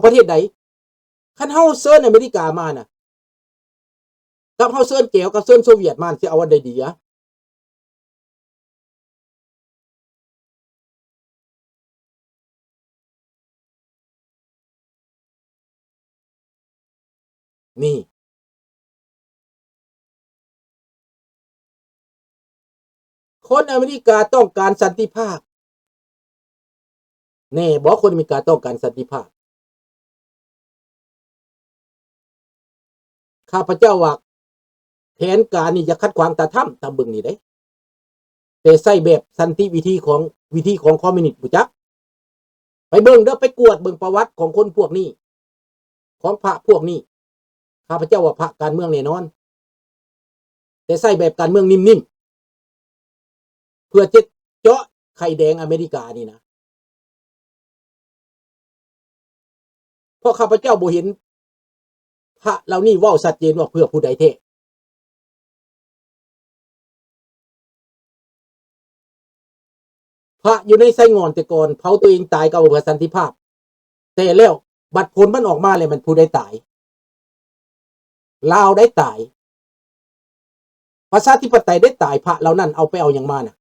ປະເທດໃດ? ຄັນເຮົາເຊີນອາເມລິກາມານະ ກັບເຮົາເຊີນແກວ ກັບເຊີນໂຊວຽດມາ ຊິເອົາອັນໃດດີອະ? ນີ້ ຄົນອາເມລິກາຕ້ອງການສັນຕິພາບ ແນ່ບໍ່? ຄົນອາເມລິກາຕ້ອງການສັນຕິພາບ. ຂ້າພະເຈົ້າວ່າແຜນການນີ້ຢ່າຂັດຂວາງຕາທຳ ຕາມເບິ່ງນີ້ເດ້ ແຕ່ໃຊ້ແບບສັນຕິວິທີຂອງ ວິທີຂອງຄອມມິວນິດ ຮູ້ຈັກ? ໄປເບິ່ງເດີ້ ໄປກວດເບິ່ງປະຫວັດຂອງຄົນພວກນີ້ ຂອງພະພວກນີ້ ຂ້າພະເຈົ້າວ່າພະການເມືອງແນ່ນອນ ແຕ່ໃຊ້ແບບການເມືອງນິ່ມໆ ເພື່ອຈະເຈາະໄຂ່ແດງອາເມລິການີ້ນະ ເພາະຂ້າພະເຈົ້າບໍ່ເຫັນພະເຫຼົ່ານີ້ເວົ້າຊັດເຈນວ່າເພື່ອຜູ້ໃດແທ້. ພະຢູ່ໃນໄຊງ່ອນແຕ່ກ່ອນ ເຜົາຕົວເອງຕາຍກໍເພື່ອສັນຕິພາບ ແຕ່ແລ້ວບັດຜົນມັນອອກມາແລ້ວ ແມ່ນຜູ້ໃດຕາຍ? ລາວໄດ້ຕາຍ ປະຊາທິປະໄຕໄດ້ຕາຍ ພະເຫຼົ່ານັ້ນເອົາໄປເອົາຫຍັງມານະ?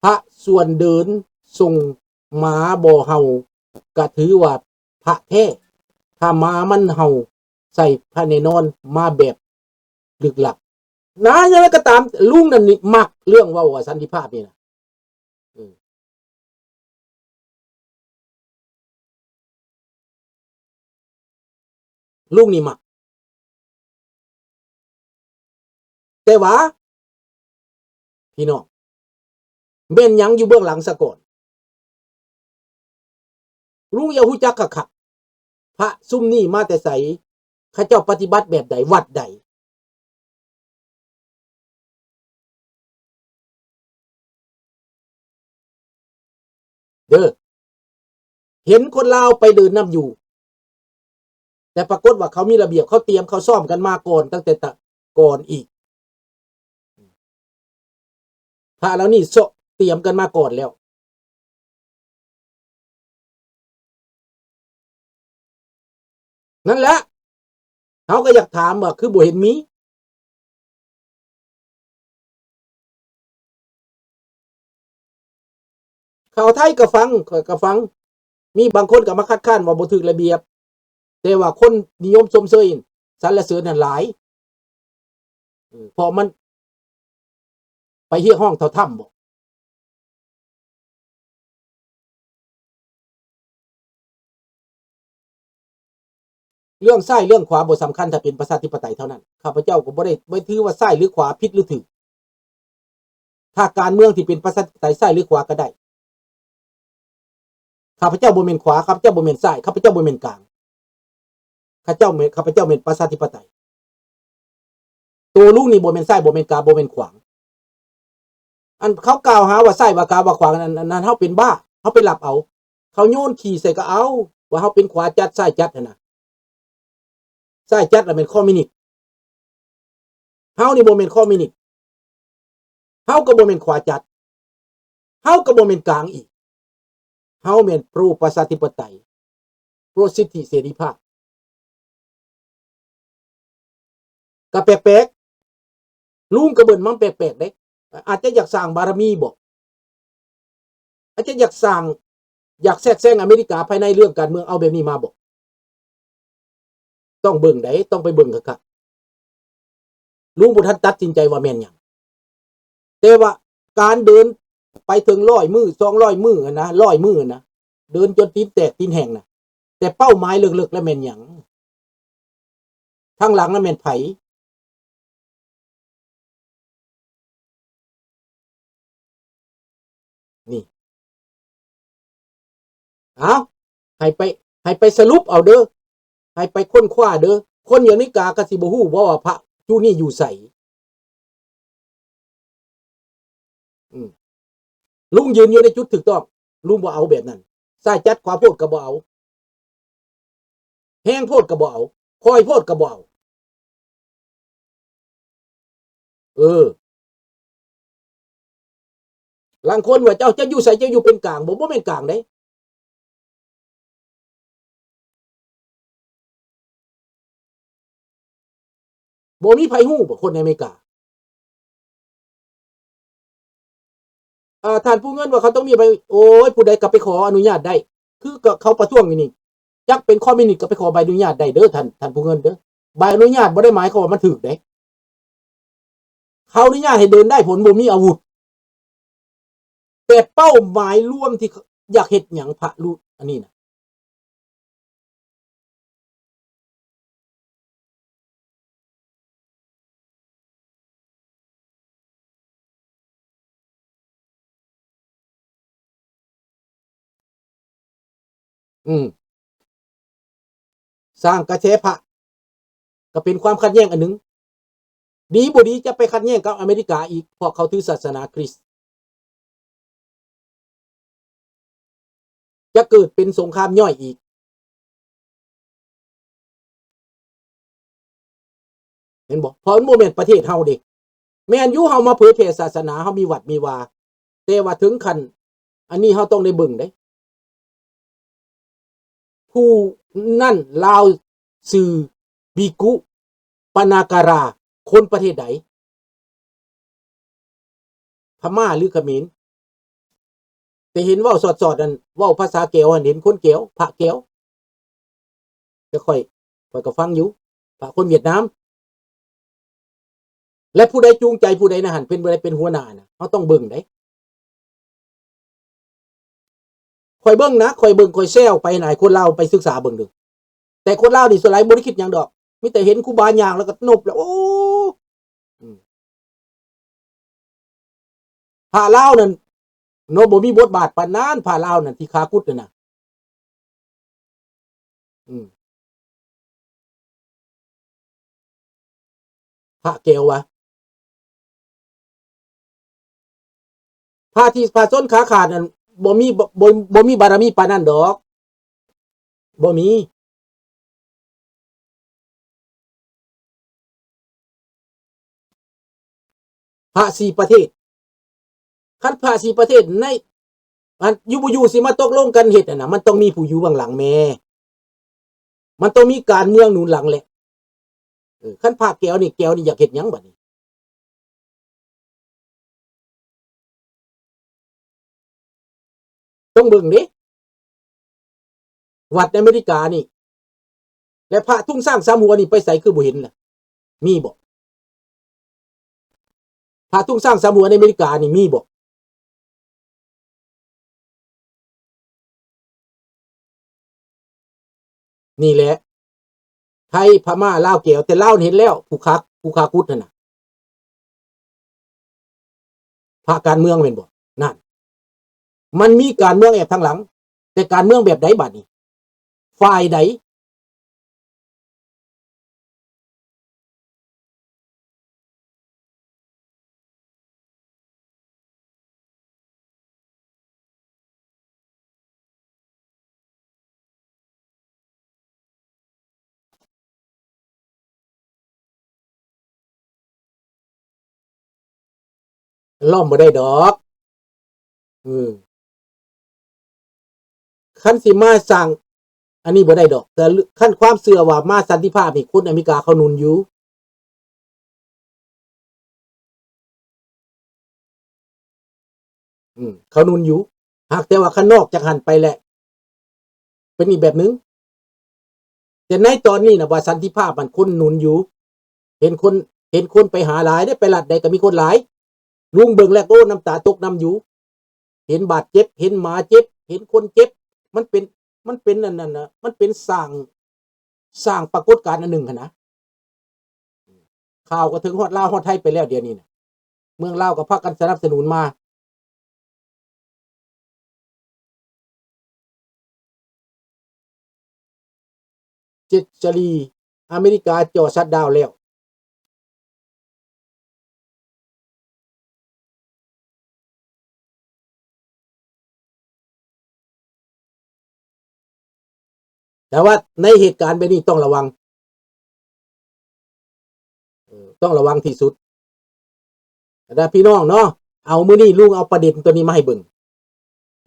ພະສ່ວນເດີນສົ່ງໝາບໍ່ເຫົ່າ ກະຖືວ່າພະແທ້ ຖ້າໝາມັນເຫົ່າໃສ່ພະແນ່ນອນ ມາແບບລຶກລັບ. ນາ ຢ່າງໃດກໍຕາມ ລຸງນັ້ນນີ້ມັກເລື່ອງເວົ້າວ່າສັນຕິພາບນີ້ນະ ເອີ ລຸງນີ້ມັກ. ແຕ່ວ່າ ພີ່ນ້ອງ ແມ່ນຫຍັງຢູ່ເບື້ອງຫຼັງສາກ່ອນ? ລຸງຢາກຮູ້ຈັກຄັກໆ ພະຊຸມນີ້ມາແຕ່ໃສ? ເຂົາເຈົ້າປະຕິບັດແບບໃດ? ວັດໃດ? ເດີ ເຫັນຄົນລາວໄປເດີນນຳຢູ່ ແຕ່ປາກົດວ່າເຂົາມີລະບຽບ ເຂົາຕຽມ ເຂົາຊ້ອມກັນມາກ່ອນ ຕັ້ງແຕ່ຕະ ກ່ອນອີກ ພະເຫຼົ່ານີ້ເຊາະຕຽມກັນມາກ່ອນແລ້ວ. ນັ້ນແຫຼະ ເຮົາກໍຢາກຖາມວ່າຄືບໍ່ເຫັນມີ? ຂ່າວໄທກໍຟັງ ຂ້ອຍກໍຟັງ ມີບາງຄົນກໍມາຄັດຄ້ານວ່າບໍ່ຖືກລະບຽບ ແຕ່ວ່າຄົນນິຍົມຊົມເຊີຍ ສັນລະເສີນນັ້ນຫຼາຍ ເພາະມັນໄປຮຽກຮ້ອງເທົ່າທຳບໍ? ເລື່ອງຊ້າຍເລື່ອງຂວາບໍ່ສຳຄັນ ຖ້າເປັນປະຊາທິປະໄຕເທົ່ານັ້ນ. ຂ້າພະເຈົ້າກໍບໍ່ໄດ້ ບໍ່ຖືວ່າຊ້າຍຫຼືຂວາ ຜິດຫຼືຖືກ. ຖ້າການເມືອງທີ່ເປັນປະຊາທິປະໄຕ ຊ້າຍຫຼືຂວາກໍໄດ້. ຂ້າພະເຈົ້າບໍ່ແມ່ນຂວາ, ຂ້າພະເຈົ້າບໍ່ແມ່ນຊ້າຍ, ຂ້າພະເຈົ້າບໍ່ແມ່ນກາງ. ຂ້າເຈົ້າແມ່ນ, ຂ້າພະເຈົ້າແມ່ນປະຊາທິປະໄຕ. ໂຕລຸງນີ້ບໍ່ແມ່ນຊ້າຍ, ບໍ່ແມ່ນກາງ, ບໍ່ແມ່ນຂວາງ. ອັນເຂົາກ່າວຫາວ່າຊ້າຍ, ວ່າກາງ, ວ່າຂວາງ, ອັນ, ອັນນັ້ນເຮົາເປັນບ້າ, ເຮົາໄປຮັບເອົາ. ເຂົາໂຍນຂີ້ໃສ່ກໍເອົາ, ວ່າເຮົາເປັນຂວາຈັດ, ຊ້າຍຈັດຫັ້ນນະ. ຊ້າຍຈັດລະແມ່ນຄອມມິວນິດ. ເຮົານີ້ບໍ່ແມ່ນຄອມມິວນິດ. ເຮົາກໍບໍ່ແມ່ນຂວາຈັດ. ເຮົາກໍບໍ່ແມ່ນກາງອີກ. ເຮົາແມ່ນໂປຣປະຊາທິປະໄຕ, ໂປຣສິດທິເສລີພາບ. ກໍແປກໆ. ລຸງກໍເບິ່ງມັນແປກໆເດ້. ອາດຈະຢາກສ້າງບາລະມີບໍ? ອາດຈະຢາກສ້າງ, ຢາກແຊກແຊງອາເມລິກາພາຍໃນເລື່ອງການເມືອງ, ເອົາແບບນີ້ມາບໍ? ຕ້ອງເບິ່ງໃດ໋, ຕ້ອງໄປເບິ່ງຄັກໆ. ລຸງບໍ່ທັນຕັດສິນໃຈວ່າແມ່ນຫຍັງ. ແຕ່ວ່າການເດີນໄປເຖິງຮ້ອຍມື້, ສອງຮ້ອຍມື້ຫັ້ນນະ, ຮ້ອຍມື້ຫັ້ນນະ, ເດີນຈົນຕີນແຕກຕີນແຫ້ງນະ, ແຕ່ເປົ້າໝາຍເລິກໆລະແມ່ນຫຍັງ? ທາງຫຼັງລະແມ່ນໃຜ? ນີ້ ເອົາ ໃຫ້ໄປ, ໃຫ້ໄປສະຫຼຸບເອົາເດີ, ໃຫ້ໄປຄົ້ນຄວ້າເດີ. ຄົນອາເມລິກາກໍຊິບໍ່ຮູ້ບໍ່ວ່າພະຈຸນີ້ຢູ່ໃສ? ອືມ ລຸງຢືນຢູ່ໃນຈຸດຖືກຕ້ອງ, ລຸງບໍ່ເອົາແບບນັ້ນ. ຊ້າຍຈັດຂວາໂພດກໍບໍ່ເອົາ, ແຮງໂພດກໍບໍ່ເອົາ, ຄ່ອຍໂພດກໍບໍ່ເອົາ. ເອີ. ລາງຄົນວ່າ ເຈົ້າ ເຈົ້າຢູ່ໃສ? ເຈົ້າຢູ່ເປັນກາງບໍ່? ບໍ່ແມ່ນກາງເດ້. ບໍ່ມີໃຜຮູ້ບໍ່ ຄົນໃນອາເມລິກາ? ອ່າ ທ່ານຜູ້ເງິນວ່າເຂົາຕ້ອງມີໃບ ໂອ້ຍ ຜູ້ໃດກໍໄປຂໍອະນຸຍາດໄດ້ ຄືກໍເຂົາປະທ້ວງຢູ່ນີ້ ຈັກເປັນຄອມມິວນິດກໍໄປຂໍໃບອະນຸຍາດໄດ້ເດີ ທ່ານ ທ່ານຜູ້ເງິນເດີ. ໃບອະນຸຍາດບໍ່ໄດ້ໝາຍຄວາມວ່າມັນຖືກເດ້. ເຂົາອະນຸຍາດໃຫ້ເດີນໄດ້ ເພາະມັນບໍ່ມີອາວຸດ. ແຕ່ເປົ້າໝາຍລວມທີ່ຢາກເຮັດຫຍັງ ພະລຸ ອັນນີ້ນະ ອືມ ສ້າງກະແສພະ ກໍເປັນຄວາມຂັດແຍ້ງອັນໜຶ່ງ. ດີບໍ່ດີຈະໄປຂັດແຍ້ງກັບອາເມລິກາອີກ ເພາະເຂົາຖືສາສະໜາຄຣິສ. ຈະເກີດເປັນສົງຄາມຍ່ອຍອີກ ເຫັນບໍ່? ເພາະມັນບໍ່ແມ່ນປະເທດເຮົາເດ້. ແມ່ນຢູ່ ເຮົາມາເຜີຍແຜ່ສາສະໜາ ເຮົາມີວັດມີວາ ແຕ່ວ່າເຖິງຂັ້ນອັນນີ້ ເຮົາຕ້ອງໄດ້ເບິ່ງເດ້. ຜູ້ນັ້ນລາວຊື່ບິກຸ ປະນາກາລາ ຄົນປະເທດໃດ? ພະມ້າຫຼືຂະເໝນ? ແຕ່ເຫັນເວົ້າສອດໆ ນັ້ນ ເວົ້າພາສາແກວຫັ້ນ ເຫັນຄົນແກວ ພະແກວ. ແຕ່ຂ້ອຍ ຂ້ອຍກໍຟັງຢູ່ ພະຄົນຫວຽດນາມ. ແລະ ຜູ້ໃດຈູງໃຈຜູ້ໃດໃນຫັ້ນ ເປັນຜູ້ໃດເປັນຫົວໜ້ານະ ເຮົາຕ້ອງເບິ່ງເດ້. ຂ້ອຍເບິ່ງນະ ຂ້ອຍເບິ່ງ ຂ້ອຍແຊວໄປນະ ໃຫ້ຄົນລາວໄປສຶກສາເບິ່ງເດີ. ແຕ່ຄົນລາວນີ້ສ່ວນຫຼາຍບໍ່ໄດ້ຄິດຫຍັງດອກ ມີແຕ່ເຫັນຄູບາຍ່າງແລ້ວກໍນົບແລ້ວ ໂອ້ ອືມ ພະລາວນັ້ນເນາະ ບໍ່ມີບົດບາດປານນັ້ນ ພະລາວນັ້ນທີ່ຄາກຸດນັ້ນນະ ອືມ ພະແກວວະ ພະທີ່ ພະຊົນຂາຂາດນັ້ນ ບໍ່ມີ ບໍ່ ບໍ່ ບໍ່ມີບາລະມີປານນັ້ນດອກ ບໍ່ມີ. ພະສີ່ປະເທດ ຄັນພະສີ່ປະເທດໃນ ອັນ ຢູ່ບໍ່ຢູ່ຊິມາຕົກລົງກັນເຮັດຫັ້ນນະ ມັນຕ້ອງມີຜູ້ຢູ່ເບື້ອງຫຼັງແມ້ ມັນຕ້ອງມີການເມືອງໜູນຫຼັງແຫຼະ. ເອີ ຄັນພະແກວນີ້ ແກວນີ້ຢາກເຮັດຫຍັງບັດນີ້? ຕ້ອງເບິ່ງເດ້ ວັດໃນອາເມລິການີ້ ແລະ ພະທຸງຊ້າງສາມຫົວນີ້ໄປໃສ ຄືບໍ່ເຫັນລະ? ມີບໍ່? ພະທຸງຊ້າງສາມຫົວໃນອາເມລິການີ້ມີບໍ່? ນີ້ແຫຼະ ໄທ ພະມ້າ ລາວ ແກວ ແຕ່ລາວເຫັນແລ້ວ ຜູ້ຄາ ຜູ້ຄາກຸດຫັ້ນນະ ພະການເມືອງແມ່ນບໍ່? ນັ້ນ ມັນມີການເມືອງແອບທາງຫຼັງ ແຕ່ການເມືອງແບບໃດບາດນີ້? ຝ່າຍໃດ? ລ້ອມບໍ່ໄດ້ດອກ ເອີ ຄັນຊິມາສ້າງອັນນີ້ບໍ່ໄດ້ດອກ ແຕ່ ຄັນຄວາມເຊື່ອວ່າມາສັນຕິພາບນີ້ ຄົນອາເມລິກາເຂົາໜູນຢູ່ ອືມ ເຂົາໜູນຢູ່ ຫາກແຕ່ວ່າຄັນນອກຈາກຫັ້ນໄປແລ້ວ ເປັນອີກແບບໜຶ່ງ ແຕ່ໃນຕອນນີ້ນະ ວ່າສັນຕິພາບຫັ້ນ ຄົນໜູນຢູ່ ເຫັນຄົນ ເຫັນຄົນໄປຫາຫຼາຍເດ້ ໄປລັດໃດກໍມີຄົນຫຼາຍ ລຸງເບິ່ງແລ້ວ ໂອ້ ນ້ຳຕາຕົກນຳຢູ່ ເຫັນບາດເຈັບ ເຫັນໝາເຈັບ ເຫັນຄົນເຈັບ ມັນເປັນ ມັນເປັນອັນນັ້ນນະ ມັນເປັນສ້າງ ສ້າງປາກົດການອັນໜຶ່ງຫັ້ນນະ ຂ່າວກໍເຖິງຮອດລາວຮອດໄທໄປແລ້ວ ດຽວນີ້ນະ ເມືອງລາວກໍພາກັນສະໜັບສະໜູນມາ ເຈັດຈະລີ ອາເມລິກາຈໍຊັດດາວແລ້ວ ແຕ່ວ່າໃນເຫດການແບບນີ້ຕ້ອງລະວັງ ເອີ ຕ້ອງລະວັງທີ່ສຸດ ບັນດາພີ່ນ້ອງເນາະ ເອົາ ມື້ນີ້ລຸງເອົາປະເດັນໂຕນີ້ມາໃຫ້ເບິ່ງ.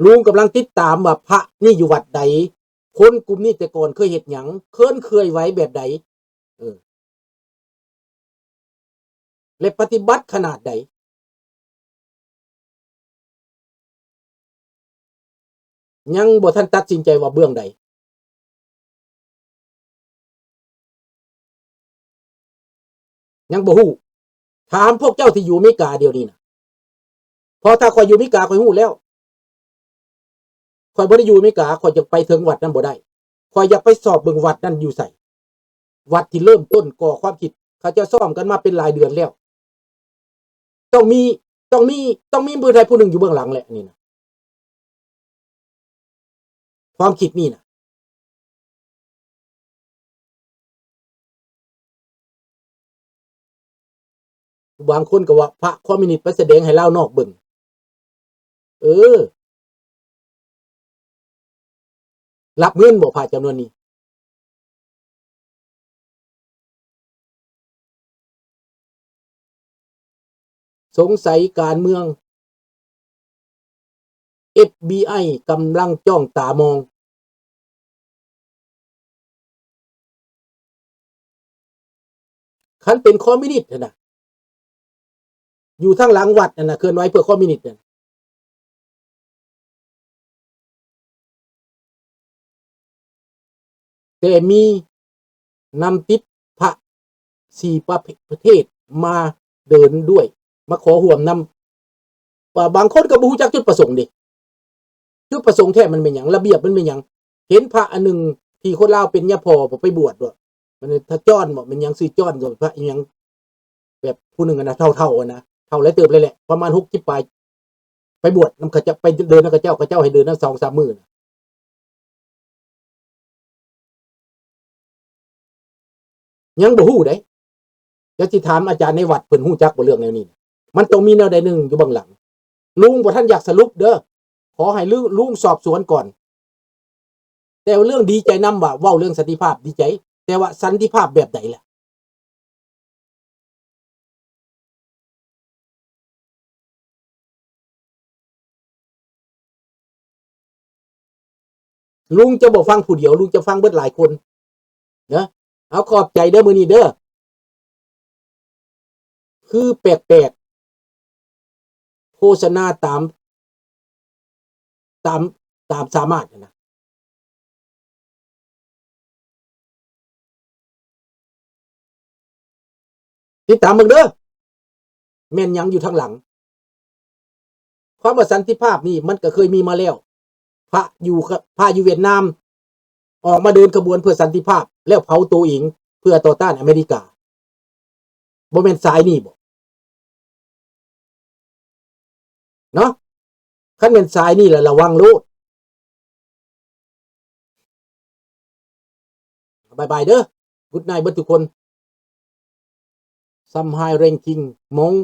ລຸງກຳລັງຕິດຕາມວ່າພະນີ້ຢູ່ວັດໃດ, ຄົນກຸ່ມນີ້ແຕ່ກ່ອນເຄີຍເຮັດຫຍັງ, ເຄີຍເຄີຍໄວ້ແບບໃດ, ເອີ ແລະ ປະຕິບັດຂະໜາດໃດ. ຍັງບໍ່ທັນຕັດສິນໃຈວ່າເບື້ອງໃດ. ຍັງບໍ່ຮູ້. ຖາມພວກເຈົ້າທີ່ຢູ່ອາເມລິກາດຽວນີ້ນະ. ເພາະຖ້າຂ້ອຍຢູ່ອາເມລິກາ ຂ້ອຍຮູ້ແລ້ວ. ຂ້ອຍບໍ່ໄດ້ຢູ່ອາເມລິກາ ຂ້ອຍຈະໄປເຖິງວັດນັ້ນບໍ່ໄດ້. ຂ້ອຍຢາກໄປສອບເບິ່ງວັດນັ້ນຢູ່ໃສ. ວັດທີ່ເລີ່ມຕົ້ນກໍ່ຄວາມຄິດ ເຂົາເຈົ້າຊ້ອມກັນມາເປັນຫຼາຍເດືອນແລ້ວ. ຕ້ອງມີ ຕ້ອງມີ ຕ້ອງມີຜູ້ໃດຜູ້ໜຶ່ງຢູ່ເບື້ອງຫຼັງແຫຼະ ອັນນີ້ນະ ຄວາມຄິດນີ້ນະ. ບາງຄົນກໍວ່າພະຄອມມິວນິດໄປສະແດງໃຫ້ລາວນອກເບິ່ງ. ເອີ ຮັບເງິນບໍ່ພະຈຳນວນນີ້? ສົງໄສການເມືອງ ເອັຟບີໄອ ກຳລັງຈ້ອງຕາມອງ. ຄັນເປັນຄອມມິວນິດຫັ້ນນະ ຢູ່ທາງຫຼັງວັດຫັ້ນນະ ເຄື່ອນໄຫວເພື່ອຄອມມິວນິດຫັ້ນ ແຕ່ມີນຳຕິດພະສີ່ປະເພ- ປະເທດມາເດີນດ້ວຍ ມາຂໍຮ່ວມນຳ. ວ່າບາງຄົນກໍບໍ່ຮູ້ຈັກຈຸດປະສົງເດ້ ຈຸດປະສົງແທ້ມັນແມ່ນຫຍັງ? ລະບຽບມັນແມ່ນຫຍັງ? ເຫັນພະອັນໜຶ່ງທີ່ຄົນລາວເປັນຍາພໍ່ ໄປບວດໂລດ ມັນ ທ່ານຈອນບໍ ແມ່ນຫຍັງ ຊື່ຈອນບໍ ພະອີຫຍັງ ແບບຜູ້ໜຶ່ງຫັ້ນນະ ເຖົ້າໆຫັ້ນນະ ເຖົ້າຫຼາຍເຕີບເລີຍແຫຼະ ປະມານຫົກສິບປາຍ ໄປບວດນຳເຂົາເຈົ້າ ໄປເດີນນຳເຂົາເຈົ້າ ເຂົາເຈົ້າໃຫ້ເດີນນຳສອງສາມມື້ນະ. ຍັງບໍ່ຮູ້ເດ້. ຈະຊິຖາມອາຈານໃນວັດ ເພິ່ນຮູ້ຈັກບໍ່ເລື່ອງແນວນີ້? ມັນຕ້ອງມີແນວໃດໜຶ່ງຢູ່ເບື້ອງຫຼັງ. ລຸງບໍ່ທັນຢາກສະຫຼຸບເດີ. ຂໍໃຫ້ລຸ- ລຸງສອບສວນກ່ອນ. ແຕ່ວ່າເລື່ອງດີໃຈນຳວ່າເວົ້າເລື່ອງສັນຕິພາບ ດີໃຈ, ແຕ່ວ່າສັນຕິພາບແບບໃດລະ? ລຸງຈະບໍ່ຟັງຜູ້ດຽວ, ລຸງຈະຟັງເບິດຫຼາຍຄົນເນາະ. ເອົາ ຂອບໃຈເດີມື້ນີ້ເດີ. ຄືແປກໆ ໂຄສະນາຕາມ ຕາມ ຕາມສາມາດຫັ້ນນະ. ຕິດຕາມເບິ່ງເດີ ແມ່ນຫຍັງຢູ່ທາງຫຼັງ. ຄຳວ່າສັນຕິພາບນີ້ມັນກໍເຄີຍມີມາແລ້ວ. ພະຢູ່ ພະຢູ່ຫວຽດນາມ ອອກມາເດີນຂະບວນເພື່ອສັນຕິພາບ ແລ້ວເຜົາໂຕເອງເພື່ອຕໍ່ຕ້ານອາເມລິກາ. ບໍ່ແມ່ນສາຍນີ້ບໍ? ເນາະ ຄັນແມ່ນສາຍນີ້ລະ ລະວັງໂລດ. ບາຍບາຍເດີ. Good night ເບິດທຸກຄົນ. Some high ranking Hmong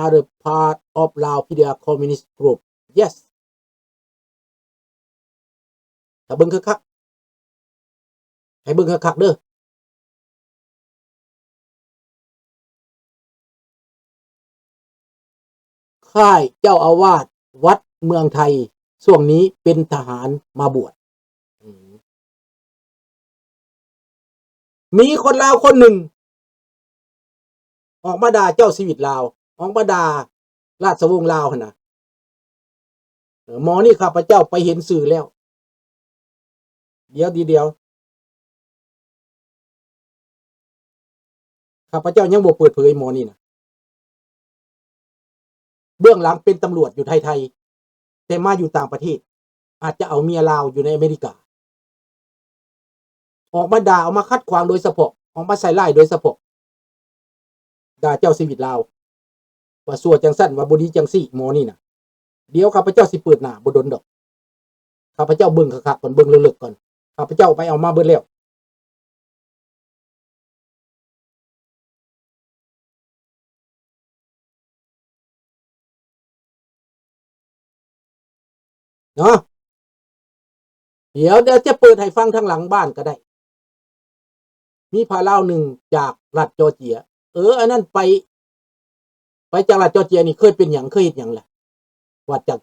are a part of Lao P D R communist group. Yes. ຖ້າເບິ່ງຄັກໆ ໃຫ້ເບິ່ງຄັກໆເດີ. ຄ້າຍເຈົ້າອາວາດວັດເມືອງໄທ ຊ່ວງນີ້ເປັນທະຫານມາບວດ. ອືມ ມີຄົນລາວຄົນໜຶ່ງ ອອກມາດ່າເຈົ້າຊີວິດລາວ, ອອກມາດ່າລາຊະວົງລາວຫັ້ນນະ. ເອີ ໝໍນີ້ຂ້າພະເຈົ້າໄປເຫັນຊື່ແລ້ວ. ດຽວ ດຽວ ດຽວ. ຂ້າພະເຈົ້າຍັງບໍ່ເປີດເຜີຍໝໍນີ້ນະ. ເບື້ອງຫຼັງເປັນຕຳຫຼວດຢູ່ໄທໄທ ແຕ່ມາຢູ່ຕ່າງປະເທດ, ອາດຈະເອົາເມຍລາວຢູ່ໃນອາເມລິກາ. ອອກມາດ່າ, ອອກມາຂັດຂວາງໂດຍສະເພາະ, ອອກມາໃສ່ຮ້າຍໂດຍສະເພາະ, ດ່າເຈົ້າຊີວິດລາວ ວ່າຊົ່ວຈັ່ງຊັ້ນ, ວ່າບໍ່ດີຈັ່ງຊີ້, ໝໍນີ້ນະ. ດຽວຂ້າພະເຈົ້າຊິເປີດໜ້າ, ບໍ່ດົນດອກ. ຂ້າພະເຈົ້າເບິ່ງຄັກໆກ່ອນ, ເບິ່ງເລິກໆກ່ອນ. ຂ້າພະເຈົ້າໄປເອົາມາເບິດແລ້ວ. ເນາະ ດຽວ ດຽວຈະເປີດໃຫ້ຟັງທາງຫຼັງບ້ານກໍໄດ້. ມີພະລາວໜຶ່ງຈາກລັດຈໍເຈຍ. ເອີ ອັນນັ້ນໄປ ໄປຈາກລັດຈໍເຈຍນີ້ເຄີຍເປັນຫຍັງ? ເຄີຍເຮັດຫຍັງລະ? ວັດຈັກ